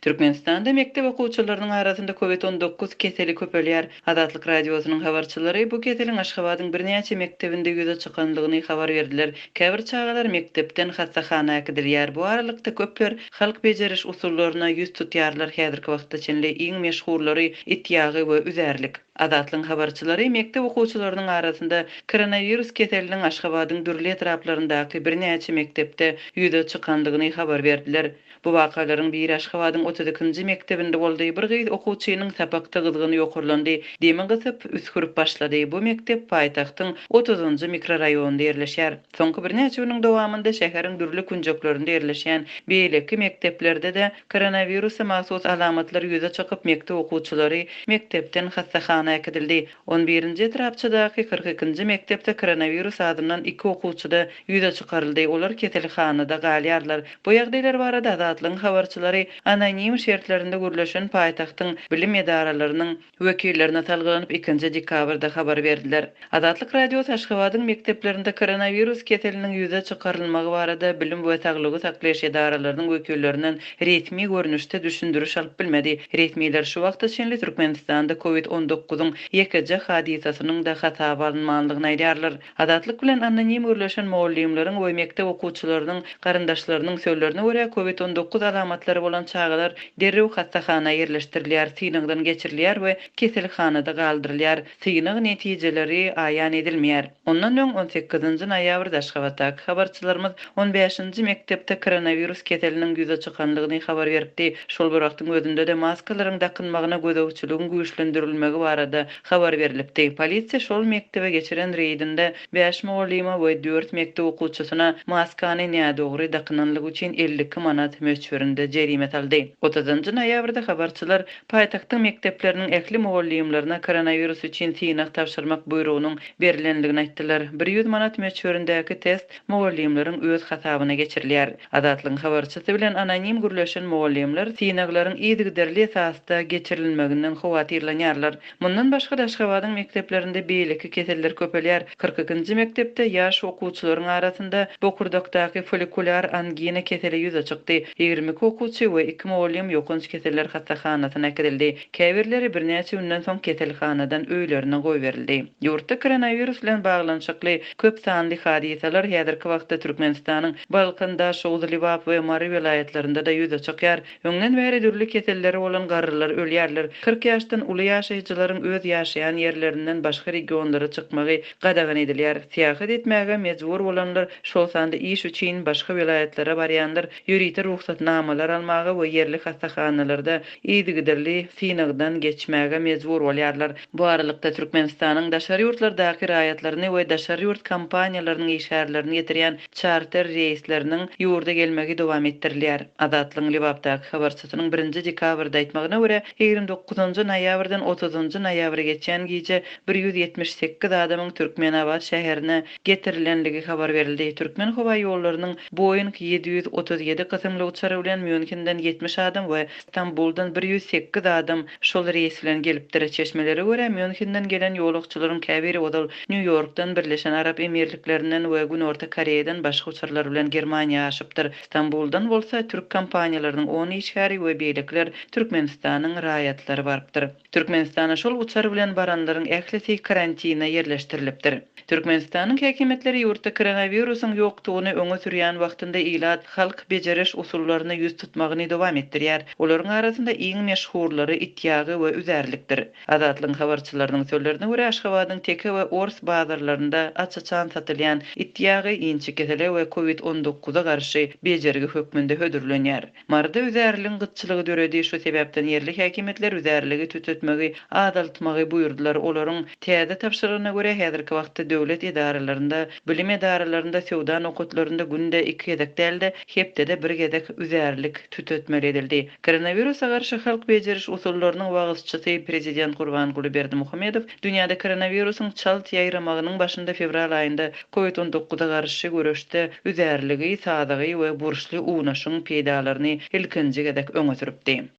Türkmenistanda mekdep okuwçylarynyň arasynda Covid 19 keseli köpelýär. Azatlyk Radiosynyň habarçylary bu keseliň Aşgabadyň birnäçe mekdebinde ýüze çykandygyny habar berdiler. Käbir çagalar mekdepden hassahana äkidilýär. Bu aralykda, köpler halk bejeriş usullaryna ýüz tutýarlar, häzirki wagtda çenli iň meşhurlary it ýagy we üzärlik. Azatlygyň habarçylary mekdep okuwçylarynyň arasynda koronawirus keseliniň Aşgabadyň dürli etraplaryndaky birnäçe mekdepde ýüze çykandygyny habar berdiler. Bu wakalaryň biri Aşgabadyň 32 nji mekdebinde boldy. Bir gyz okuwçynyň sapakda gyzgyny ýokarlandy, demi gysyp, üsgürip başlady. Bu mekdep paýtagtyň otuzynjy mikroraýonynda ýerleşýär. Soňky birnäçe günüň dowamynda şäheriň dürli künjeklerinde ýerleşýän beýleki mekdeplerde-de koronawirusa mahsus alamatlar ýüze çykyp, mekdep okuwçylary mekdepden hassahana äkidildi. On birinji etrapçadaky 42 nji mekdepde koronawirus azyndan iki okuwçyda ýüze çykaryldy, olar keselhanada galýarlar. Bu ýagdaýlar barada Azatlygyň habarçylary anonim şertlerinde gürleşen paýtagtyň bilim edaralarynyň wekillerine salgylanyp ikinji dekabrda habar berdiler. Azatlyk Radiosy Aşgabadyň mekdeplerinde koronawirus keseliniň ýüze çykarylmagy barada bilim we saglygy saklaýyş edaralarynyň wekillerinden resmi görnüşde düşündiriş alyp bilmedi. Resmiler şu wagta çenli Türkmenistanda Covid 19 yň ýekeje hadysasynyň-da hasaba alynmandygyny aýdýarlar. Azatlyk bilen anonim gürleşen mugallymlaryň we mekdep okuwçylarynyň garyndaşlarynyň sözlerine görä, Covid 19 alamatlary bolan çagalar derrew hassahana ýerleşdirilýär, synagdan geçirilýär we keselhanada galdyrylýar. Synag netijeleri aýan edilmeýär. Ondan öň, on sekizinji noýabrda Aşgabatdaky habarçylarymyz on bäşinji mekdepde koronawirus keseliniň ýüze çykandygyny habar beripdi. Şol bir wagtyň özünde-de maskalaryň dakynmagyna gözegçiligiň güýçlendirilmegi barada habar berlipdi. Polisiýa şol mekdebe geçiren reýdinde bäş mugallyma we dört mekdep okuwçysyna maskany nädogry dakynanlygy üçin 52 manat möçberinde jerime saldy. Otuzynjy noýabrda habarçylar Paýtagtyň mekdepleriniň ähli mugallymlaryna koronawirus üçin synag tabşyrmak buýrugynyň berlendigini aýtdylar. 100 manat möçberindäki test mugallymlaryň öz hasabyna geçirilýär. Azatlygyň habarçysy bilen anonim gürleşen mugallymlar synaglaryň yzygiderli esasda geçirilmeginden howatyrlanýarlar. Mundan başga-da Aşgabadyň mekdeplerinde beýleki keseller köpelýär. 42-nji mekdepde ýaş okuwçylaryň arasynda bokurdakdaky follikulýar angina keseli ýüze çykdy. 22 okuwçy we iki mugallym ýokanç keseller hassahanasyna äkidildi. Käbirleri birnäçe günden soň keselhanadan öýlerine goýberildi. Ýurtda koronawirus bilen baglanyşykly köp sanly hadysalar häzirki wagtda Türkmenistanyň Balkan, Daşoguz, Lebap we Mary welaýatlarynda-da ýüze çykýar. Öňden bäri dürli keselleri bolan garrylar ölýärler. 40 ýaşdan uly ýaşaýjylaryň öz ýaşaýan ýerlerinden başga regionlara çykmagy gadagan edilýär. Syýahat etmäge mejbur bolanlar, şol sanda iş üçin başga welaýatlara barýanlar ýörite rugsatnamalar almaga we ýerli hassahanalarda yzygiderli synagdan geçmäge mejbur bolýarlar. Bu aralykda, Türkmenistanyň daşary ýurtlardaky raýatlaryny we daşary ýurt kompaniýalarynyň işgärlerini getirýän çarter reýsleriniň ýurda gelmegi dowam etdirilýär. Azatlygyň Lebapdaky habarçysynyň birinji dekabrda aýtmagyna görä, 29 noýabrdan otuzynjy noýabra geçýän gije 178 adamyň Türkmenabat şäherine getirilenligi habar berildi. Türkmenhowaýollarynyň Boeing 737 kysymly uçary bilen Mýunhenden 70 adam we Stambuldan 108 adam şol reýs bilen gelipdir. Çeşmelere görä, Mýunhenden gelen ýolagçylaryň käbiri ozal Nýu-Ýorkdan, Birleşen Arap Emirliklerinden we Günorta Koreýadan başga uçarlar bilen Germaniýa aşypdyr. Stambuldan bolsa türk kompaniýalarynyň on işgäri we beýlekiler Türkmenistanyň raýatlary barypdyr. Türkmenistana şol uçar bilen baranlaryň ählisi karantine ýerleşdirilipdir. Türkmenistanyň häkimiýetleri ýurtda koronawirusyň ýokdugyny öňe sürýän wagtynda ilat halk bejeriş usullaryna ýüz tutmagyny dowam etdirýär. Olaryň arasynda iň meşhurlary it ýagy we üzärlikdir. Azatlygyň habarçylarynyň sözlerine görä, Aşgabadyň teke we ors bazarlarynda aç-açan satylýan it ýagy inçekesele we covid 19-a garşy bejergi hökmünde hödürlenýär. Maryda üzärligiň gytçylygy döredi, şu sebäpden ýerli häkimiýetler üzärligi tütetmegi azaltmagy buýurdylar. Olaryň täze tabşyrygyna görä, häzirki wagtda döwlet edaralarynda, bilim edaralarynda, söwda nokatlarynda günde iki gezek däl-de, hepdede bir gezek üzärlik tütetmeli edildi. Koronawirusa garşy halk bejeriş usullarynyň wagyzçysy prezident Gurbanguly Berdimuhamedow dünýäde koronawirusyň çalt ýaýramagynyň başynda fewral aýynda Covid 19-a garşy göreşde üzärligi, sazagy we burçly unaşyň peýdalaryny ilkinji gezek öňe sürüpdi.